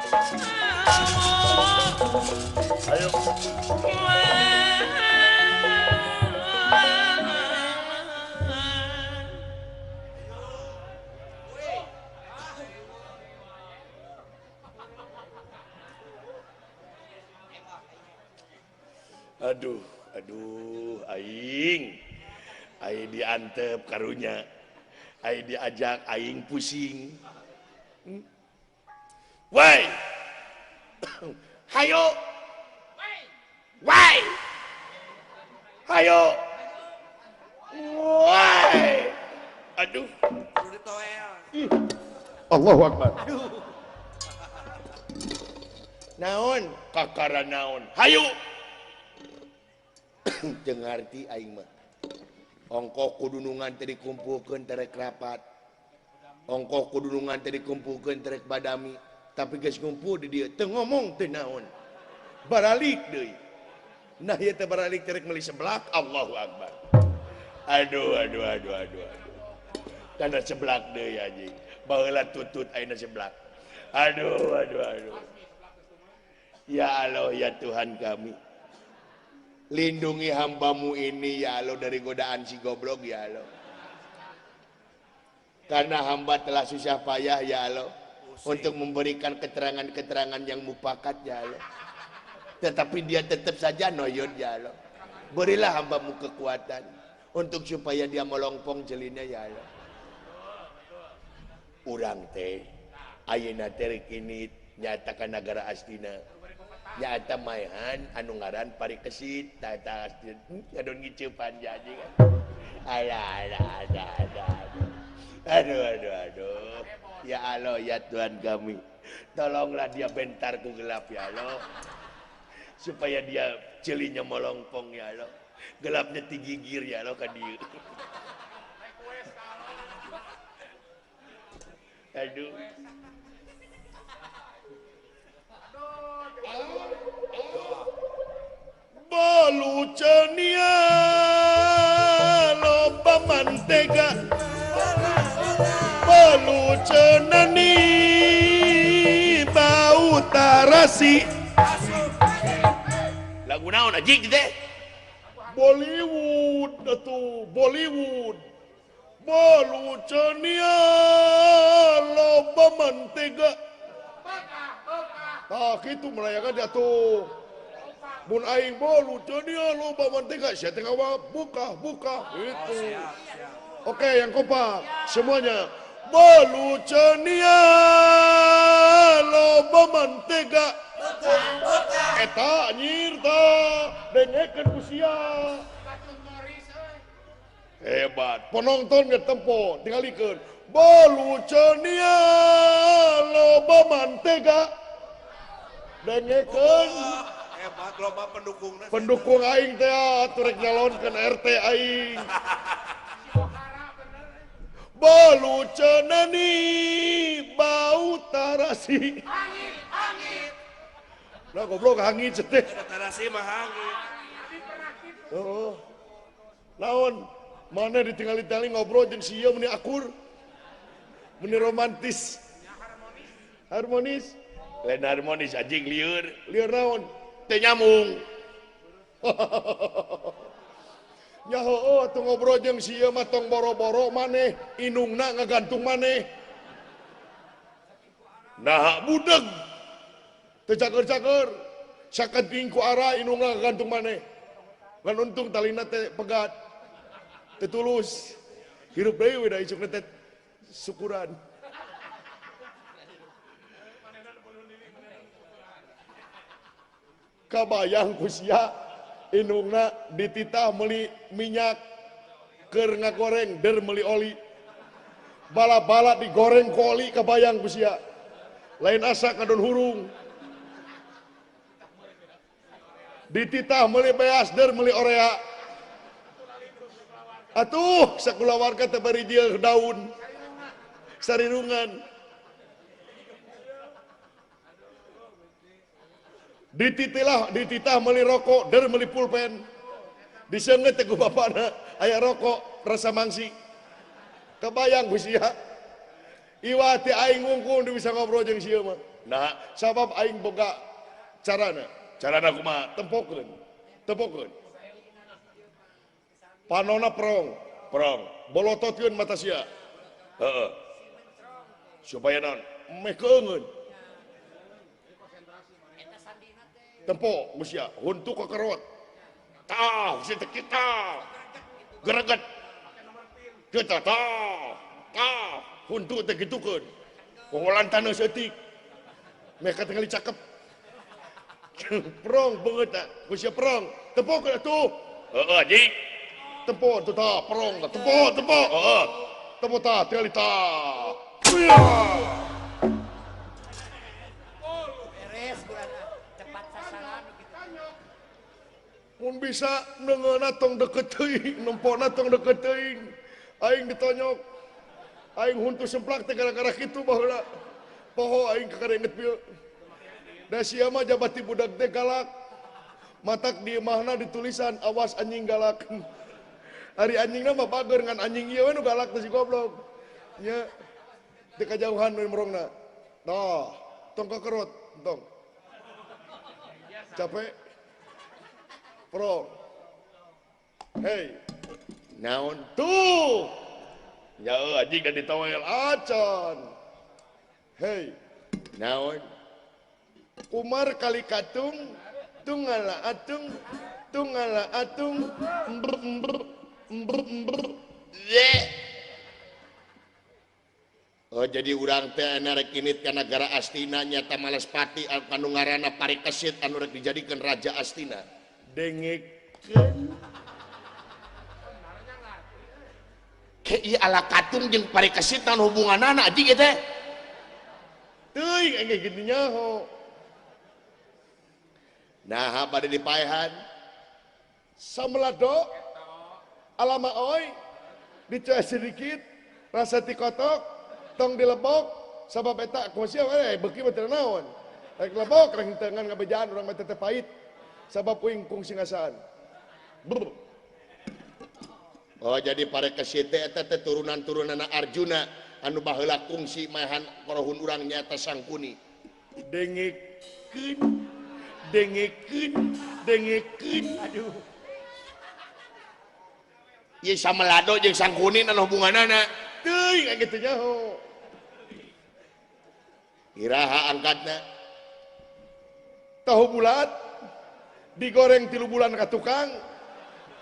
Ayo. Aduh, aduh, aing. Aing diantep karunya. Aing diajak, aing pusing. Woi. Hayo. Woi. Hayo. Woi. Aduh. Allahu Akbar. Aduh. Naon? Kakara naon? Hayu. Teu ngarti aing mah. Ongkoh kudunungan teh dikumpulkeun terek rapat. Ongkoh kudunungan teh dikumpulkeun terek badami. Tapi geus ngumpul di dieu teu ngomong teu naon. Baralik deui. Nah ieu teh baralik terek meuli seblak. Allahu Akbar. Aduh aduh aduh aduh aduh. Tanda seblak deui anjing. Baheula tutut ayeuna seblak. Aduh aduh aduh. Ya Allah ya Tuhan kami. Lindungi hambamu ini ya Allah dari godaan si goblok ya Allah. Karena hamba telah susah payah ya Allah untuk memberikan keterangan-keterangan yang mufakat ya Allah. Tetapi dia tetap saja noyot ya Allah. Berilah hambamu kekuatan untuk supaya dia melongpong jelinya ya Allah. Urang teh ayeuna teh kini nyatakan negara Astina. Nyata maehan anu ngaran parikesit tata adon ngiceupan jadi kan. Alah alah alah alah. Aduh aduh aduh. Ya Allah ya Tuhan kami. Tolonglah dia bentar ku gelap ya Allah. Supaya dia celinya melongpong ya Allah. Gelapnya tigigir ya Allah ka dieu. Aduh. Balucania loba mantega balucenani bau tarasi lagu naon anjing teh Bollywood atuh Bollywood balucania loba mantega. Tah kitu melayakan dia tuh. Mun aing bolu dia loba mantega sia teh ngawak buka buka gitu. Oke, yang kompak semuanya. Bolu cenia loba mantega. Eta nyir tah dengekeun ku sia. Hebat. Penonton ge tempo tingalikeun. Bolu cenia loba mantega. Dengekeun. Hebat loba pendukungna. Pendukung aing teh atuh rek nyalonkeun RT aing. Bolu cenani bau tarasi. Hangit, hangit. Lah goblok hangit teh. Tarasi mah hangit. Heeh. Naon? Mana ditinggali-tingali ngobrol jeung si ieu meuni akur. Meuni romantis. Harmonis. Lain harmonis anjing lieur. Lieur naon? Teu nyambung. Nya heueuh atuh ngobrol jeung si ieu mah tong boro-boro maneh, indungna ngagantung maneh. Nah budeg. Teu cager-cager. Saketing ku ara indungna ngagantung maneh. Ngan untung talina teh pegat. Teu tulus. Hirup deui we da isukna teh syukuran. Kabayang ku sia indungna dititah meuli minyak keur ngagoreng der meuli oli. Bala-bala digoreng ku oli kabayang ku sia. Lain asa kadon hurung. Dititah meuli beas der meuli orea. Atuh sakulawarga teh bari dieu daun. Sarirungan. Dititilah, dititah meuli rokok, der meuli pulpen. Diseungeut teh ku bapana, aya rokok rasa mangsi. Kebayang ku sia. Iwati aing ngungkul bisa ngobrol jeung sia mah. Nah, sabab aing boga carana. Carana kumaha? Tempokeun. Tempokeun. Panona prong, prong. Bolototkeun mata sia. Heeh. Supaya naon? Meh keungeun. Tempo geus sia, huntu kekerot. Tah, si teh kita. Gereget. Kita tah. Tah, huntu teh gitukeun. Wongolan taneuh seutik. Meh katingali cakep. Prong beungeut tah, geus sia prong. Tempokeun atuh. Heeh, Ji. Tempo tuh tah, prong tah. Tempo, tempo. Heeh. Tempo tah, tingali tah. Beres kurang tepat sasaran gitu. Mun bisa neungeunna tong deket teuing, nempona tong deket teuing. Aing ditonyok. Aing huntu semplak teh gara-gara kitu baheula. Poho aing kakarenget bieu. Da sia mah jabati budak teh galak. Matak di imahna ditulisan awas anjing galak. Ari anjingna mah bager ngan anjing ieu we nu galak teh si goblok. Nya teu kajauhan we merongna. Tah, tong kekerot, tong. Capek. Pro. Hei. Naon tuh? Ya anjing da ditowel acan. Hei. Naon? Umar kali katung, tungala atung, tungala atung, ember ember ember ember. Ye. Oh jadi urang teh rek init ka nagara Astina nyata Malespati anu ngaranna Parikesit anu rek dijadikeun raja Astina. Dengekeun. Ke ieu ala katung jeung Parikesit naon hubunganana anjing ieu teh? Teuing engge kitu nyaho. Nah, bade dipaehan. Samelado alama oi dicoe sedikit rasa tikotok tong dilebok sabab eta kusia we beuki mah teu naon. Rek lebok rek henteu ngan ngabejaan urang mah teh pahit sabab uing kungsi ngasaan. Brr. Oh jadi Parikesit teh eta teh turunan-turunanna Arjuna anu baheula kungsi maehan korohun urang nyaeta Sangkuni. Dengekeun dengekeun dengekeun aduh. Ieu Samelado jeung Sangkuni anu hubunganana? Teuing kitu nyaho. Iraha angkatna? Tahu bulat digoreng 3 bulan ka tukang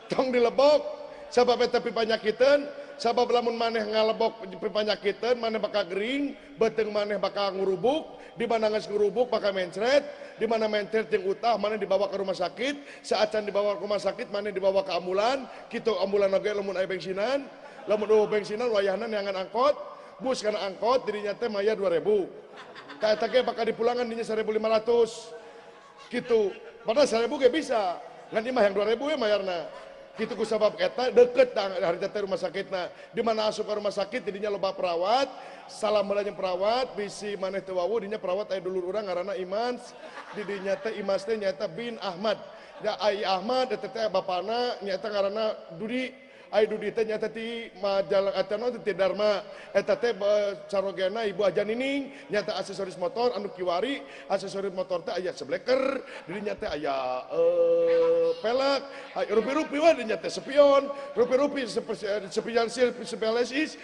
tong dilebok sabab eta pipanyakiteun sabab lamun maneh ngalebok pipanyakiteun maneh bakal gering beuteung maneh bakal ngurubuk di mana geus ngurubuk bakal mencret di mana mencret jeung utah maneh dibawa ke rumah sakit saacan dibawa ke rumah sakit maneh dibawa ke ambulan kitu ambulan oge lamun aya bensinan lamun eueuh bensinan wayahna neangan angkot bus kana angkot dirinya teh mayar 2000 ka eta ge bakal dipulangan dinya 1500 kitu padahal 1000 ge bisa ngan imah yang 2000 we mayarna kitu ku sabab eta deket harita teh rumah sakitna di mana asup ka rumah sakit didinya loba perawat salam heula jeung perawat bisi maneh teu wawuh dinya perawat aya dulur urang ngaranna Imans didinya teh Imas teh nyaeta bin Ahmad da ai Ahmad eta teh bapana nyaeta ngaranna Dudi ai Dudi teh nyaeta ti majalah atana ti Dharma eta teh carogena Ibu Aja Nining nyaeta aksesoris motor anu kiwari aksesoris motor teh aya sebleker didinya teh aya pelek rupi-rupi we dinya teh spion rupi-rupi spesialis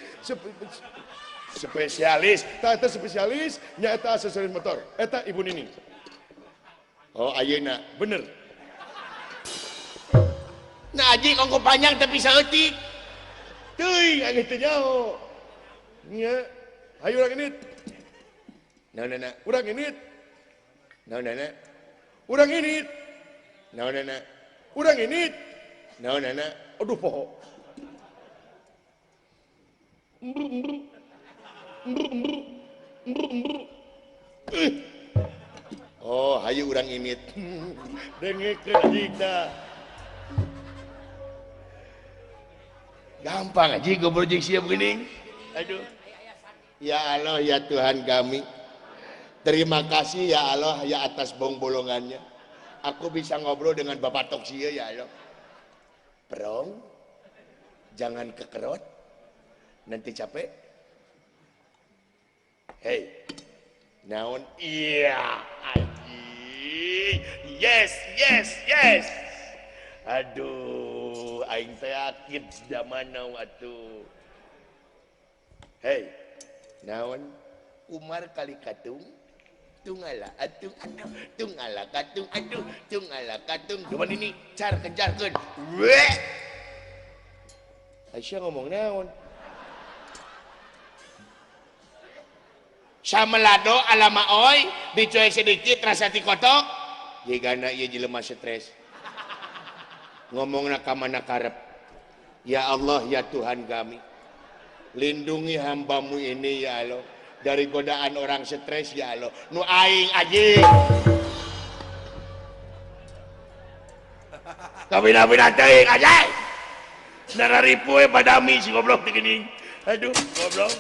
spesialis tah eta spesialis nyaeta aksesoris motor eta Ibu Nining. Oh ayeuna bener. Nah anjing ongko panjang tapi saeutik. Teuing aing teu nyaho. Nya, hayu urang init. Naonana? Urang init. Naonana? Urang init. Naonana? Urang init. Naonana? Aduh poho. Ember ember. Ember ember. Ember ember. Oh, hayu urang init. Dengekeun anjing tah. Gampang aja goblok jeung sia geuning. Aduh. Ya Allah ya Tuhan kami. Terima kasih ya Allah ya atas bong-bolongannya. Aku bisa ngobrol dengan Bapak Toksia ya Allah. Prong. Jangan kekerot. Nanti capek. Hei. Naon? Iya, anjing. Yes, yes, yes. Aduh, aing teh akit zaman now atuh. Hey, naon? Umar kali katung, tungala atung aduh, tungala katung aduh, tungala katung. Cuman ini car kejarkeun. Weh. Aisyah ngomong naon? Samelado alama oi dicuek sedikit rasa tikotok jigana ieu jelema stres ngomongna ka mana karep. Ya Allah ya Tuhan kami, lindungi hambamu ini ya Allah dari godaan orang stres ya Allah. Nu aing anjing kabina-bina teuing anjing nararipoe badami si goblok teh geuning. Aduh goblok.